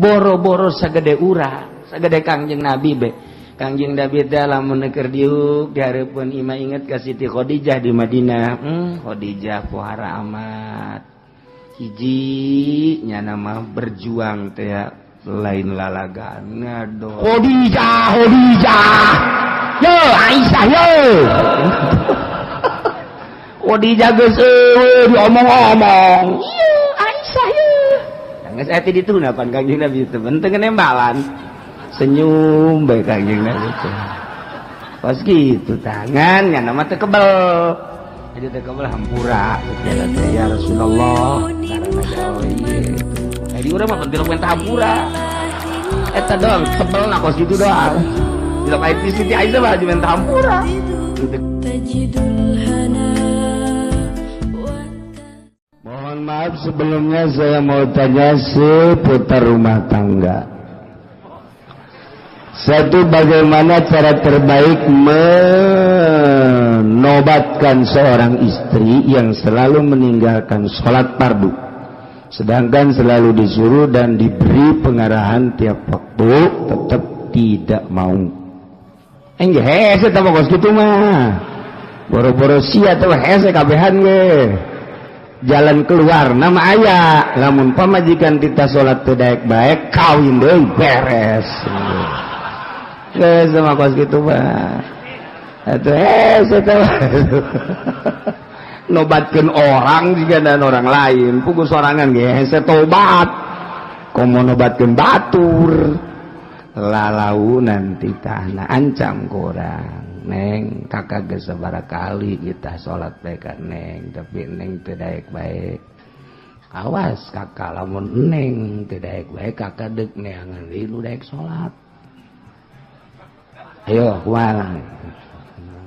Boro-boro sagede urang, sagede Kangjeng Nabi be. Kangjeng Nabi teh lamun keur diuk di hareupeun imah inget ka Siti Khadijah di Madinah. Khadijah pohara amat. Hiji nyana mah berjuang teh lain lalagan ngado. Khadijah, Khadijah. Yo Aisyah yo. Khadijah geus eueuh diomong-omong. Ieu Aisyah ye. Geus aya ti ditu pan Kangjeng Nabi teh penting nembalan. Senyum bae Kangjeng Nabi teh. Pas gitu tangan nya nama teh kebel. Jadi teh kebel hampura teh ya Rasulullah karena gawe ieu. Di urang mah penting minta hampura. Eta doang kebel na kos gitu doang. Bila kait di Siti Aisyah mah minta hampura. Mohon maaf sebelumnya saya mau tanya seputar rumah tangga. Satu, bagaimana cara terbaik menobatkan seorang istri yang selalu meninggalkan sholat fardu, sedangkan selalu disuruh dan diberi pengarahan tiap waktu tetap tidak mau. Enggak hese tah kos kitu mah. Boro-boro sia teh hese kabehan ge. Jalan keluar nama aya, lamun pamajikan kita salat teu daek bae kawin deui beres. Geus sama kos kitu mah. Atuh hese teh. Nobatkeun orang juga dan orang lain, puguh sorangan ge hese tobat. Komo nobatkeun batur. Lalau nanti tanah ancam kurang neng kakak geus sabaraha kali kita salat bae ka neng tapi neng teu daek bae awas kakak lamun neng teu daek bae kakak deuk neangan deui nu daek salat ayo kumaha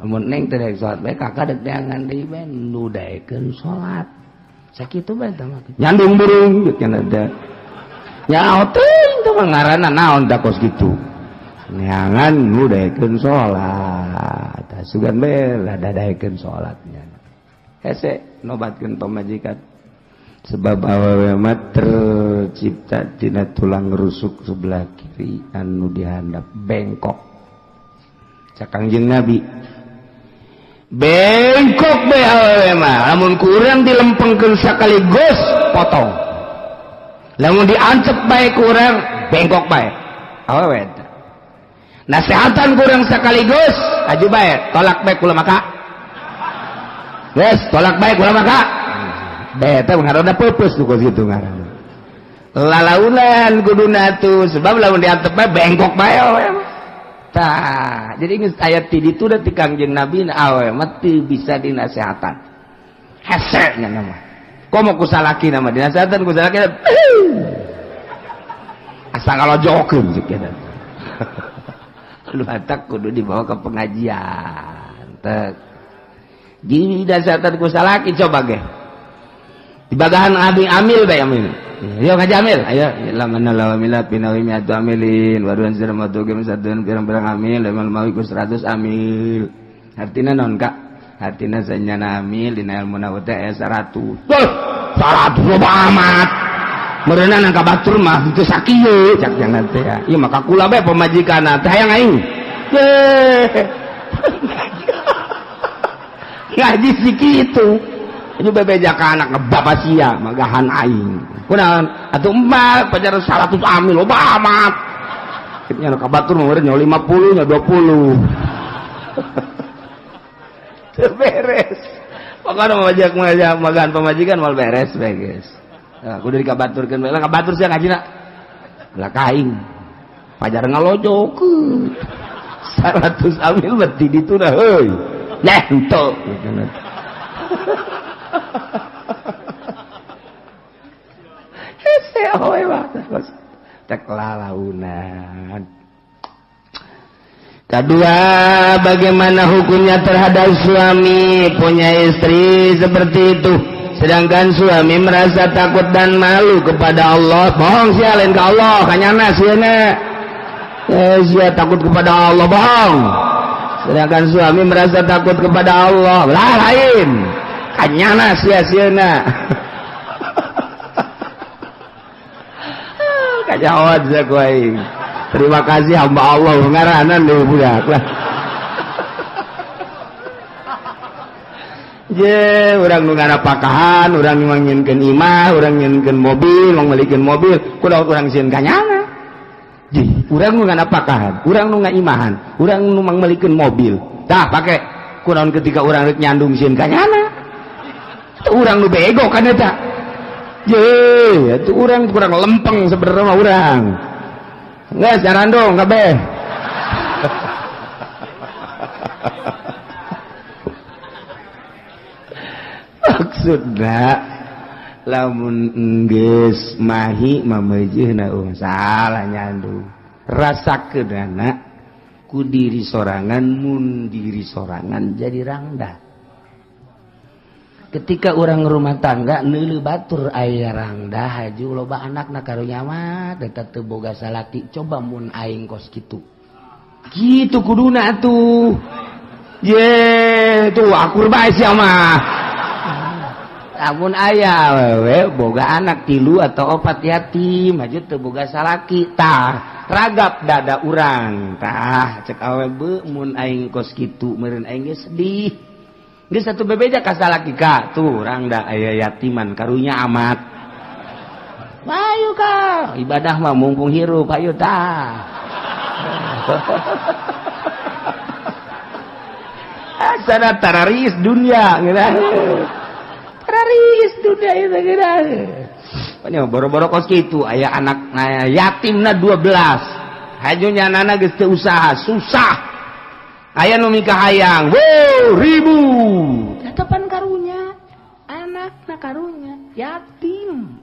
lamun neng teu daek salat bae kakak deuk neangan deui bae nu daekeun salat sakitu bae tah mah nyandung burung gitu nya nyaho teuing teh mah ngaranna naon tah kos kitu neangan nu daekeun salat tah sugan bae lah daekeun salatnya hese nobatkeun pamajikan sebab awewe mah tercipta tina tulang rusuk sebelah kiri anu dihandap bengkok cak Kangjeng Nabi bengkok bae awewe mah lamun kurang dilempengkeun sekaligus potong lamun diancep bae kurang bengkok bae awewe eta nasehatan kurang sekaligus aju bae tolak bae kula maka geus tolak bae kula maka bae eta ngaranna peupeus nu kitu ngaranna lalaunan kuduna tuh sebab lamun diantep bae bengkok bae awewe mah tah jadi geus aya ti ditu da ti Kangjeng Nabi awewe mah teu bisa dinasehatan hese nya mah komo ku salaki nama dinasehatan ku salaki asa ngalojokeun cek eta lu batak kudu dibawa ke pengajian tek dinasehatan ku salaki coba ge dibagahan abi amil bae amil ayo ngaji amil ayo lamana lawamila pinawi miatu amilin waruan sirmatu gem satuan pirang-pirang amil lemal mawi ku 100 amil artina naon kak artina sanyana amil dina ilmu na teh 100 100 loba amat meureunan nang ka batur mah teu sakieu cak jangan teh ieu mah kakula bae pamajikanna teh hayang aing ngaji si kitu ini bebeja ka anak ngebapa sia magahan aing kunaon atuh emak pajar 100 amil loba amat nya ka batur mah meureun 50 nya 20 teu beres pokokna majak magahan pamajikan moal beres bae geus. Nah, kudu dikabaturkeun bae lah kabatur sia ngajina lah kaing pajar ngalojokeun 100 amil berarti ditu dah heuy nah henteu hese awewe mah tek lalaunan. Kedua, bagaimana hukumnya terhadap suami punya istri seperti itu, sedangkan suami merasa takut dan malu kepada Allah. Bohong sih lain ke Allah, kanyana sieuna. Sia takut kepada Allah, bohong. Sedangkan suami merasa takut kepada Allah, lah lain. Kanyana sia sieuna. Kanyahoan sia ku aing. Terima kasih hamba Allah ngaranan deui budak lah. Je, urang nu ngarapakahan, urang nu nginkeun imah, urang nginkeun mobil, mangmelikeun mobil, kudu urang sieun kanyana. Je, urang nu ngarapakahan, urang nu ngaimahan, urang nu mangmelikeun mobil. Tah pake kunaon ketika urang rek nyandung sieun kanyana. Itu urang nu bego kan eta. Je, itu urang kurang lempeng sebenarnya mah urang. Geus jarandong kabeh. Maksudna lamun geus mahi mameujeuhna salah nyandung. Rasakeunana ku diri sorangan mun diri sorangan jadi rangda. Ketika orang rumah tangga neuleuh batur aya rangda haju loba anakna karunya mah eta teu boga salaki, coba mun aing kos kitu. Kitu kuduna atuh. Ye, tuh akur bae sia mah. Lamun aya wewe boga anak 3 atau 4 yatim aja teu boga salaki, tah ragap dada urang, tah cek awe be mun aing kos kitu meureun aing ge sedih. Geus satu bebeja ka salaki ka tuh rangda aya yatiman karunya amat. Ayo ka ibadah mah mumpung hirup ayo tah. Asana tararis dunia geunah. Tararis dunia itu geunah. Pokoknya boro-boro kos kitu aya anak yatimna 12. Hajunya nana geus teu usaha, susah. Aya nu mikahayang, wuh ribu. Tetepan karunya, anakna karunya yatim.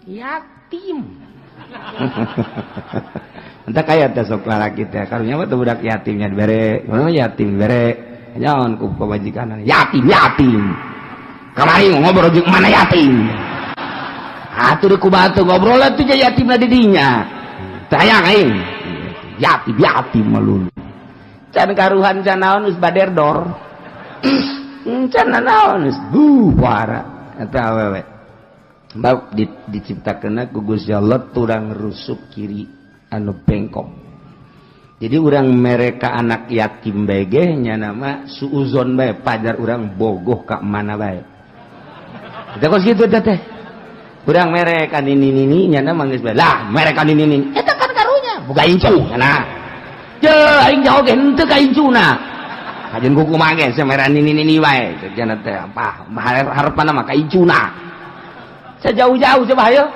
Yatim. Entah kaya teh sok lalaki teh karunya mah teu budak yatimnya dibere, mana yatim dibere. Nyaon ku pamajikan yatim yatim. Kamari ngobrol jeung mana yatim. Atuh ku batu ngobrol atuh yatimna di dinya. Teu hayang aing. Yatim yatim melulu. Can karuhan can naon geus baderdor. Can naon geus buara eta awewe. Bab diciptakeunna ku Gusti Allah turang rusuk kiri anu bengkok. Jadi urang mereka anak yatim bae ge nya nama suuzon bae pajar urang bogoh ka mana bae. Eta kos kitu teh teh. Urang mereka nini-nini nya nama geus bae. Lah mereka nini-nini eta kan karunya boga incu nya. Je aing jauh ge henteu ka incuna. Kajeun kuku mah ge semeran nini-nini bae. Cenah teh apa harepanna mah ka incuna. Sejauh-jauh coba ayo.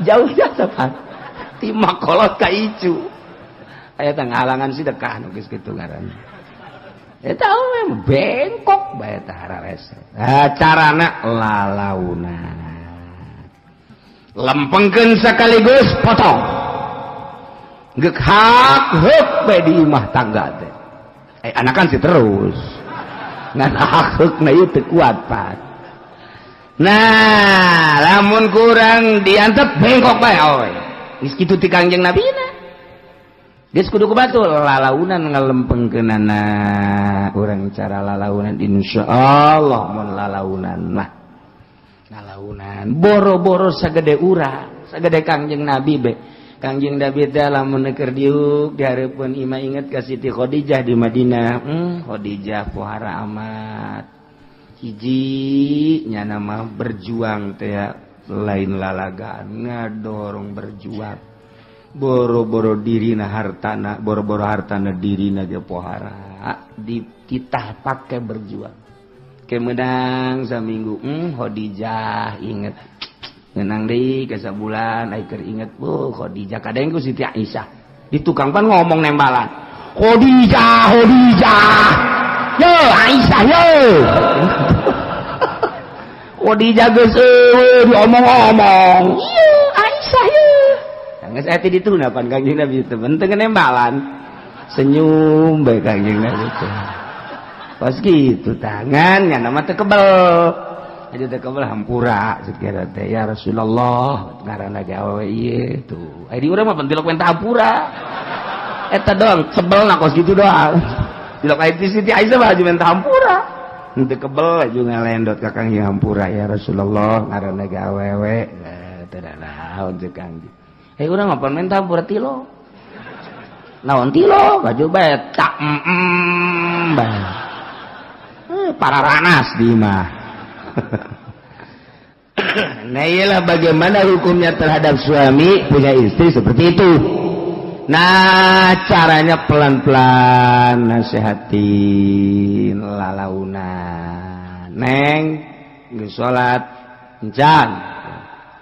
Jauh-jauh coba. Ti makolot ka incu. Aya teh ngahalangan sedekah nu geus kitu ngaranna. Eta we bengkok bae tah hararese. Ah carana lalauna. Lempengkeun sekaligus potong. Geuk hak heuk bae di imah tangga teh. Anakan sih terus. Ngan hak heukna ieu teu kuat pan. Nah, lamun kurang diantep bengkok bae oy. Geus kitu ti Kangjeng Nabi na. Geus kudu ku batur lalaunan ngalempengkeunana urang cara lalaunan insyaallah mun lalaunan mah. Lalaunan boro-boro sagede urang, sagede Kangjeng Nabi be. Kangjeng Nabi teh lamun keur diuk di hareupeun imah inget ka Siti Khadijah di Madinah. Khadijah pohara amat. Hiji nyana mah berjuang teh lain lalagaan ngadorong berjuang. Boro-boro dirina hartana, boro-boro hartana dirina ge pohara dititah pake berjuang. Ke menang saminggu, Khadijah inget. Menang deui ke sabulan ai keur inget, bu Khadijah kadang ku Siti Aisyah. Di tukang pan ngomong nembalan. Khadijah, Khadijah. Yo Aisyah yo. Khadijah geus eueuh diomong-omong. Ieu Aisyah ye. Geus aya ti ditu pan Kangjeng Nabi teh penting nembalan. Senyum bae Kangjeng Nabi teh. Pas kitu tangan nya mah teu kebel. Aja teu kebel hampura sekira teh ya Rasulullah ngaranna ge awewe ieu tuh. Ai di urang mah pentilok minta hampura. Eta doang sebelna kos kitu doang. Tilok ai ti Siti Aisyah mah aju minta hampura. Henteu kebel aju ngalendot ka Kangjeng hampura ya Rasulullah ngaranna ge awewe. Teu naon ceuk Kangjeng. Urang apa minta hampura tilo. Naon tilo? Baju bae tak bae. Pararanas di mah. Nah, iyalah bagaimana hukumnya terhadap suami punya istri seperti itu. Nah, caranya pelan-pelan nasehatin lalaunan. Neng, geus salat encan.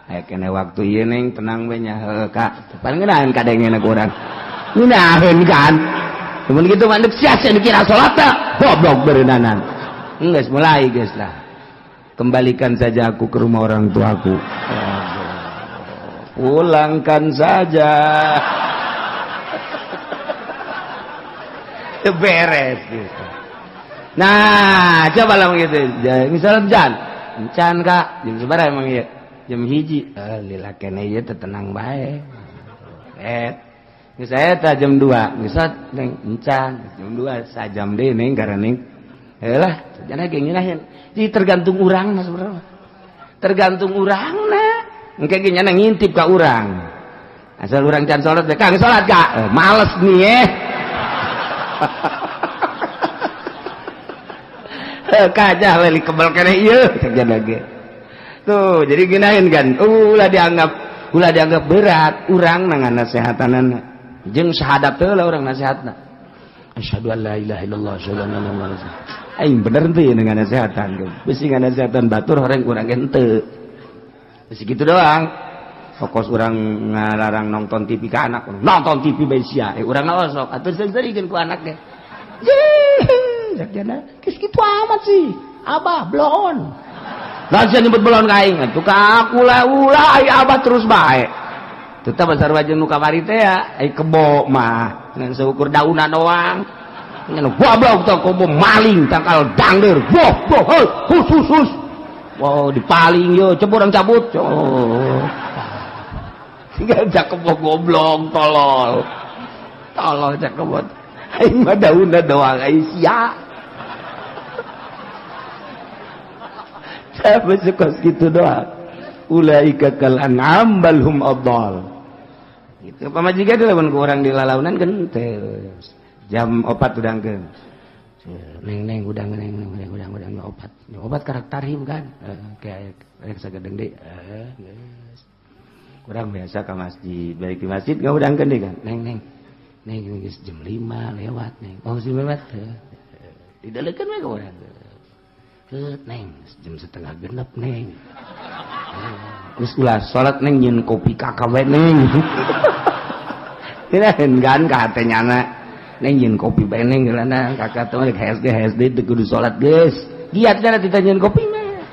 Aya kene waktu ieu, Neng, tenang we nya. Heuh, Kak. Paling ngeunaheun kadengena ku urang. Ngeunaheun kan. Mun kitu mah deuk sia-sia dikira salat teh. Goblok beureunanan. Geus mulai geus lah. Kembalikan saja aku ke rumah orang tuaku. Pulangkan saja. Beres gitu. Nah, coba lah gitu. Misalnya Jan, Can, Kak, jam seberapa emang ya? Jam 1. Eh, lila kene ieu teh tenang bae. Eh, geus eta jam 2, geus neng encan jam 2 sajam deui, Neng, karena neng. Lah, jangan ge ngeunaheun. Jadi tergantung urang sebenarnya. Tergantung urangna. Engke ge nyana ngintip ka urang. Asal urang can salat, Kang, salat, Kak. Eh, males nih eh. Kajah leli kebel keneh ieu cek ge. Tuh, jadi geunaheun kan. Ulah dianggap berat urang ngan nasehatanana. Jeung sahadap teh lah urang nasihatna. Asyhadu an la ilaha illallah, asyhadu anna muhammadar rasulullah. Aing bener teu dengan nasehatan. Bisi nganasehatan batur horeng urang ge henteu. Bisi kitu doang. Pokos urang ngalarang nonton TV ka anak, nonton TV bae sia. Eh, urang osok atuh seurikeun ku anak ge. Ye, cek geus kitu amat sih. Abah bloon. Lah sia nyebut bloon ka aing, atuh ka aku lah ulah ai abah terus bae. Tetap sarua jeung nu kamari teh ya, ai kebo mah ngan seukur daunan doang. Ngan goblok teh kebo maling tangkal dangder. Boh boh hus hus hus. Wow, dipaling yo, coba orang cabut. Oh. Tinggal cak kebo goblok tolol. Tolol cak kebo. Aing mah daunna doang ai sia. Siapa suka gitu doang. Ulaika kal an'am bal hum adall. Gitu pamajikan lamun ku urang dilalaunan gentel. Jam 4 udangkeun. Neng neng udang neng neng udang udang udang opat. Opat karakter tarhim kan. Kayak rek sagedeng deui. Geus. Kurang biasa ke masjid, balik di masjid enggak udangkeun deui kan. Neng neng. Neng geus jam 5 lewat, Neng. Oh, jam lewat. Didaleukeun we ka urang. Neng, jam 5.30, Neng. Geus ulah salat, Neng, nyeun kopi kakak we, Neng. Tidak kan ka hate nyana. Neng, nyeun kopi bae, Neng, geulana kakak teh HSD HSD teu kudu salat geus. Giat kana tita nyeun kopi mah.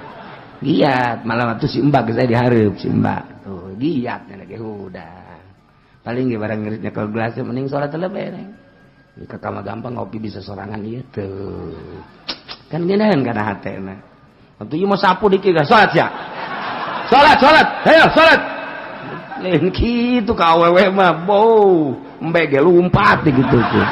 Giat malam atuh si Mbak geus aya dihareup si Mbak. Tuh, giat nya ge udah. Paling ge barang ngerit nyekel gelas mending salat bae, Neng. Kakak mah gampang ngopi bisa sorangan ieu tuh. Kan ngeunaheun kana hatena. Waktu ieu mau sapu dikit gak salat ya. Salat, salat. Ayo salat. Lain kitu ka awewe mah, bau. Embe ge lumpat gitu tuh.